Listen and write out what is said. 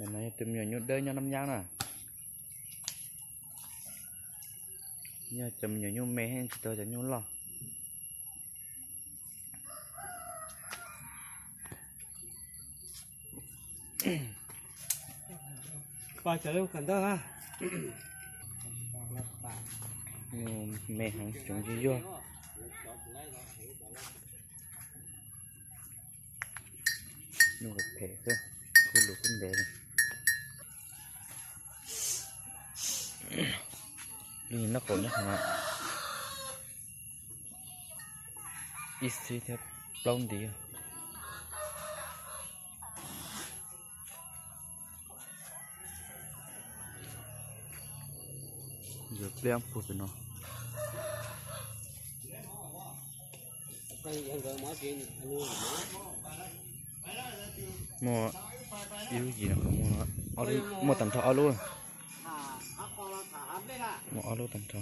No yog tus me nyuam nyuj dawb nyob Nab Nyab na. Yog cov me nyuam nyuj me heev tsis tau cov nyuj loj. Nyuj me heev tseem yuag yuag. Nyuj phem xwb, kub lus kub ntev li. Lub nyob qaum nyob qhov no. Ib xib thiab plaub ntiv. Yuav pliab puag pem no. Muaj ib lub yim no, muaj tag nrho ob lub. Muaj ob lub tag nrho.